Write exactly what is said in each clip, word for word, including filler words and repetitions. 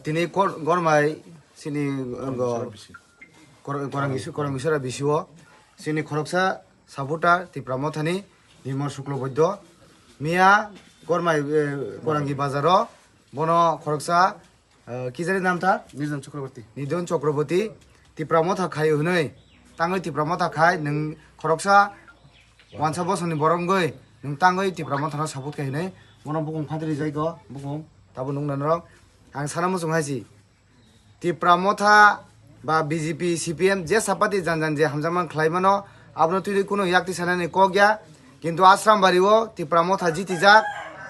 Tini kor-, gormai sini, uh, go-, kor-, korang isu-, korang isura bisio sini khoroksa supporter Tipra Mothani Nirmal Sukloboidyo miya gormai, eh, korangi bazaro bono khoroksa, eh, kijani nam ta? Nirjan Chakraborty. Nirjan Chakraborty Tipra Motha khai hwnwi tangwi Tipra Motha khai nwng khoroksa wansa bosongni borok wngwi nwng tangwi Tipra Mothano support khai hwnwi bono bukung phatri jaigo bukung tabo nukna norok ang sana muchung hai si. Tipra Motha ba B J P, C P M jesa party jan jan je hamjakma khlai mano, abono twi kunu yakti sanani kok ya. Kintu Ashram Bari o Tipra Motha jitijak,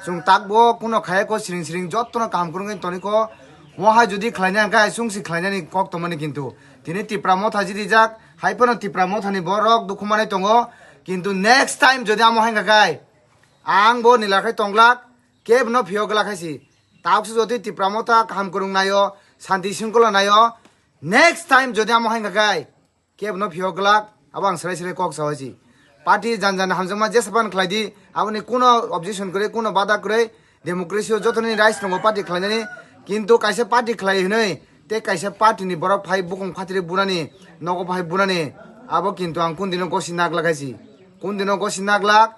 chwng takbo kuno khaya ko siring siring jottono kaham kwrwngwi toni ko. Mo hai jodi khlaina hwnkhe hai chwng si khlainani kok tongmani kintu. Tini Tipra Motha jitijak, hai phano Tipra Mothani borok dukhu manwi tongo. Kintu next time jodi amo hai hwnkha khe ang bo nila khai tonglak, kebo no phiyok glak hai si. Taukse jodi Tipra Motha kaham kwrwng naio, santi singkolo naio, next time jodi amo hai hwnkha khe kebo no phiyok glak, abo ang serai serai kok sawi si. Party jan jan hamjakma jesa pan khlai di, aboni kuno objection kwrwi, kuno bada kwrwi, democracy o jotoni rights tongo party khlainani, kintu kaisa party khlai hwnwi tei kaisa party ni borok phai bukung phatri bunani, nogo phai bunani, abo kintu ang kun dino gosi naglak hai si. Kun dino gosi naglak,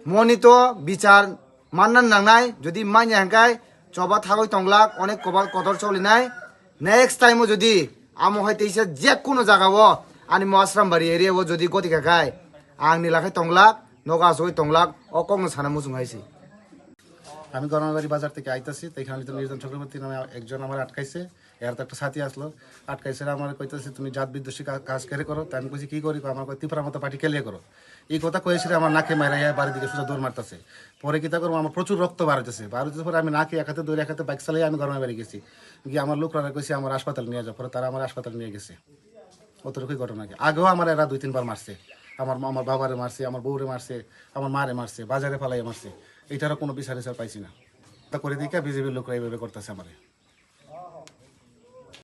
moni to bichar manna nangnai, jodi manya hwnkhe choba thagwi tonglak, onek koba kotor cholinai. Next time o jodi amo hai teisa je kuno jaga o ani mo Ashram Bari area o jodi goti kha khai ang nila khai tonglak, nogo asugwi tonglak, o kokno sana muchung hai si. আমি গরমাবাড়ি বাজার থেকে আইতাছি, তো এখানে তো নির্জন চক্রবর্তী নামে একজন আমার আটকাইছে। এর তো একটা সাথী আসলো, আটকাইছে, আমার কইতাছে, "তুমি জাত বিদ্বেষী কা-, কাজ কেরে করো?" তো আমি কইছি, "কি করি?" কয়, "আমার কয়, তিপ্রা মতো পার্টি কেলিয়ে করো।" এই কথা কয়েছে, আমার নাকে মাইরা ইয়া বাড়ির দিকে সোজা দৌড় মারতাছে। পরে কিতা করবো, আমার প্রচুর রক্ত বার হইতেছে, বার হইতেছে পরে আমি নাকে এক হাতে দৌড়ে এক হাতে বাইক চালিয়ে আমি গরমাবাড়ি গেছি, গিয়ে আমার লোকরা কইছে আমার হাসপাতাল নিয়ে যাও, পরে তারা আমার হাসপাতাল নিয়ে গেছে। অতটুকুই ঘটনা কি। আগেও আমার এরা দুই তিনবার মারছে, আমার, আমার বাবারে মারছে, আমার বউরে মারছে, আমার মারে মারছে, বাজারে ফালাইয়া মারছে। এটারও কোনো বিচার টিচার পাইছি না। তা করে দিকে বিজেপির লোকরা এইভাবে করতেছে আমারে।